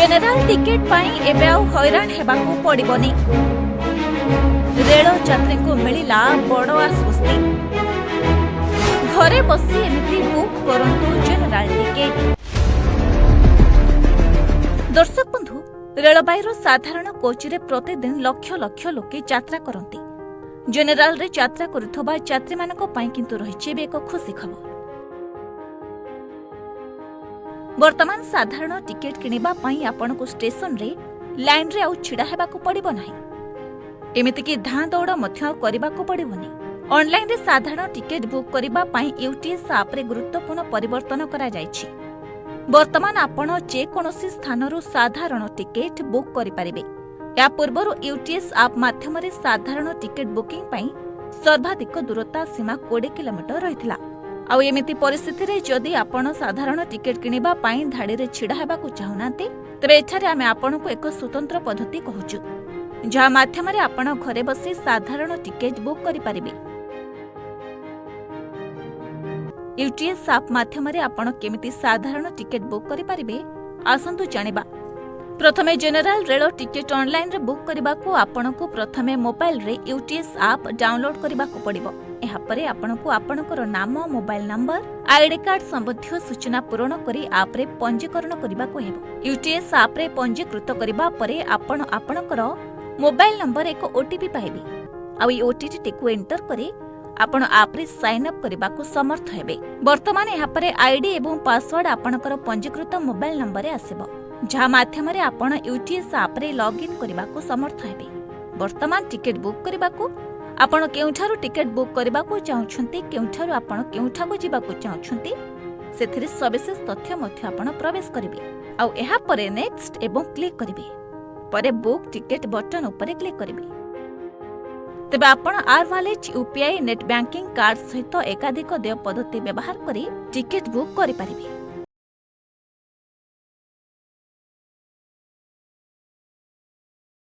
General ticket ପାଇଁ ଏବେ ଆଉ ହଇରାଣ ହେବାକୁ ପଡ଼ିବନି। ରେଳ ଯାତ୍ରୀଙ୍କୁ ମିଳିଲା ବଡ଼ ଆଶ୍ୱସ୍ତି। ଘରେ ବସି ଏମିତି ବୁକ୍ କରନ୍ତୁ ଜେନେରାଲ ଟିକେଟ। ଦର୍ଶକ ବନ୍ଧୁ, ରେଳବାଇର ସାଧାରଣ କୋଚରେ ପ୍ରତିଦିନ ଲକ୍ଷ ଲକ୍ଷ ଲୋକେ ଯାତ୍ରା କରନ୍ତି। ଜେନେରାଲରେ ଯାତ୍ରା କରୁଥିବା ଯାତ୍ରୀମାନଙ୍କ ପାଇଁ କିନ୍ତୁ ରହିଛି ଏବେ ଏକ ଖୁସି ଖବର। ବର୍ତ୍ତମାନ ସାଧାରଣ ଟିକେଟ କିଣିବା ପାଇଁ ଆପଣଙ୍କୁ ଷ୍ଟେସନରେ ଲାଇନରେ ଆଉ ଛିଡ଼ା ହେବାକୁ ପଡ଼ିବ ନାହିଁ। ଏମିତିକି ଧାଁ ଦୌଡ଼ ମଧ୍ୟ ଆଉ କରିବାକୁ ପଡ଼ିବନି। ଅନଲାଇନରେ ସାଧାରଣ ଟିକେଟ ବୁକ୍ କରିବା ପାଇଁ ୟୁଟିଏସ୍ ଆପ୍ରେ ଗୁରୁତ୍ୱପୂର୍ଣ୍ଣ ପରିବର୍ତ୍ତନ କରାଯାଇଛି। ବର୍ତ୍ତମାନ ଆପଣ ଯେକୌଣସି ସ୍ଥାନରୁ ସାଧାରଣ ଟିକେଟ ବୁକ୍ କରିପାରିବେ। ଏହା ପୂର୍ବରୁ ୟୁଟିଏସ୍ ଆପ୍ ମାଧ୍ୟମରେ ସାଧାରଣ ଟିକେଟ ବୁକିଂ ପାଇଁ ସର୍ବାଧିକ ଦୂରତା ସୀମା 20 କିଲୋମିଟର ରହିଥିଲା। ଆଉ ଏମିତି ପରିସ୍ଥିତିରେ ଯଦି ଆପଣ ସାଧାରଣ ଟିକେଟ କିଣିବା ପାଇଁ ଧାଡ଼ିରେ ଛିଡ଼ା ହେବାକୁ ଚାହୁଁନାହାନ୍ତି, ତେବେ ଏଠାରେ ଆମେ ଆପଣଙ୍କୁ ଏକ ସ୍ୱତନ୍ତ୍ର ପଦ୍ଧତି କହୁଛୁ, ଯାହା ମାଧ୍ୟମରେ ଆପଣ ଘରେ ବସି ସାଧାରଣ ଟିକେଟ ବୁକ୍ କରିପାରିବେ। ୟୁଟିଏସ୍ ଆପ୍ ମାଧ୍ୟମରେ ଆପଣ କେମିତି ସାଧାରଣ ଟିକେଟ ବୁକ୍ କରିପାରିବେ, ଆସନ୍ତୁ ଜାଣିବା। ପ୍ରଥମେ ଜେନେରାଲ ରେଳ ଟିକେଟ ଅନଲାଇନରେ ବୁକ୍ କରିବାକୁ ଆପଣଙ୍କୁ ପ୍ରଥମେ ମୋବାଇଲରେ ୟୁଟିଏସ୍ ଆପ୍ ଡାଉନଲୋଡ୍ କରିବାକୁ ପଡ଼ିବ। ଏହାପରେ ଆପଣଙ୍କୁ ଆପଣଙ୍କର ନାମ, ମୋବାଇଲ ନମ୍ବର, ଆଇଡି କାର୍ଡ ସମ୍ବନ୍ଧୀୟ ସୂଚନା ପୂରଣ କରି ଆପ୍ରେ ପଞ୍ଜୀକରଣ କରିବାକୁ ହେବ। ୟୁଟିଏସ୍ ଆପ୍ରେ ପଞ୍ଜୀକୃତ କରିବା ପରେ ଆପଣ ଆପଣଙ୍କର ମୋବାଇଲ ନମ୍ବର ଏକ ଓଟିପି ପାଇବେ। ଆଉ ଏହି ଓଟିପିଟିକୁ ଏଣ୍ଟର କରି ଆପଣ ଆପ୍ରେ ସାଇନ୍ ଅପ୍ କରିବାକୁ ସମର୍ଥ ହେବେ। ବର୍ତ୍ତମାନ ଏହାପରେ ଆଇଡି ଏବଂ ପାସୱାର୍ଡ ଆପଣଙ୍କର ପଞ୍ଜୀକୃତ ମୋବାଇଲ ନମ୍ବରରେ ଆସିବ, ଯାହା ମାଧ୍ୟମରେ ଆପଣ ୟୁଟିଏସ୍ ଆପ୍ରେ ଲଗ୍ଇନ୍ କରିବାକୁ ସମର୍ଥ ହେବେ। ବର୍ତ୍ତମାନ ଟିକେଟ ବୁକ୍ କରିବାକୁ ଆପଣ କେଉଁଠାରୁ ଟିକେଟ ବୁକ୍ କରିବାକୁ ଚାହୁଁଛନ୍ତି, କେଉଁଠାରୁ ଆପଣ କେଉଁଠାକୁ ଯିବାକୁ ଚାହୁଁଛନ୍ତି, ସେଥିରେ ସବିଶେଷ ତଥ୍ୟ ମଧ୍ୟ ଆପଣ ପ୍ରବେଶ କରିବେ। ଆଉ ଏହାପରେ ନେକ୍ସଟ ଏବଂ କ୍ଲିକ୍ କରିବେ। ପରେ ବୁକ୍ ଟିକେଟ ବଟନ ଉପରେ କ୍ଲିକ୍ କରିବେ। ତେବେ ଆପଣ ଆର୍ wallet, UPI, net banking, card ସହିତ ଏକାଧିକ ଦେୟ ପଦ୍ଧତି ବ୍ୟବହାର କରି ଟିକେଟ ବୁକ୍ କରିପାରିବେ।